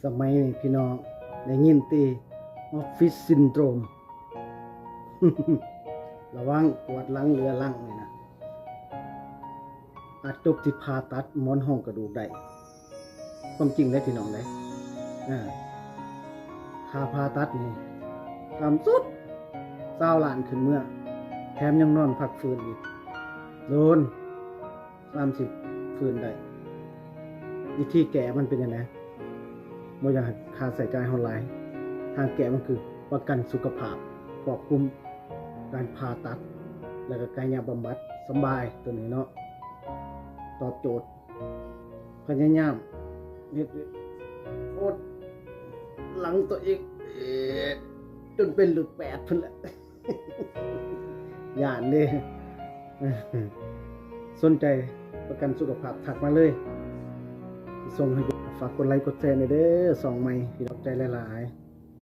ສະໄໝນີ້ພີ່ນ້ອງໄດ້ຍິນແຕ່ office syndrome ລະວັງປວດຫຼັງເຫຼືອລັງນີ້ນະ ອາດຈົບທີ່ຜ່າຕັດໝອນຮອງກະດູກໄດ້. ຄວາມຈິງເດ້ພີ່ນ້ອງເດ້ ອາ ຄ່າຜ່າຕັດນີ້ຕ່ຳສຸດຊາວລ້ານຂຶ້ນເມືອ ແຖມຍັງນອນພັກຟື້ນອີກ ໂດນ ສາມສິບ ຟື້ນໄດ້. ວິທີແກ້ມັນເປັນຈັ່ງໃດ? ບໍ່ຢາກໃຫ້ຄ່າໃຊ້ຈ່າຍເຮົາຫຼາຍ. ທາງແກ້ມັນຄືປະກັນສຸຂະພາບ ຄວບຄຸມການຜ່າຕັດ ແລ້ວກໍກາຍະບຳບັດ ສຳບາຍໂຕນີ້ເນາະ ຕອບໂຈດ. ພະຍາຍາມເຮັດໂອດຫຼັງຕົວເອງ ເອ ຈົນເປັນລູກແປດພຸ້ນແຫຼະ. ຢ້ານເດ້. ສົນໃຈປະກັນສຸຂະພາບທັກມາເລີຍ ສົ່ງໃຫ້. ຝາກກົດໄລກົດແຊແດ່ເດີ ຊ່ອງໃໝ່ ພີ່ນ້ອງ ຂອບໃຈຫຼາຍໆ.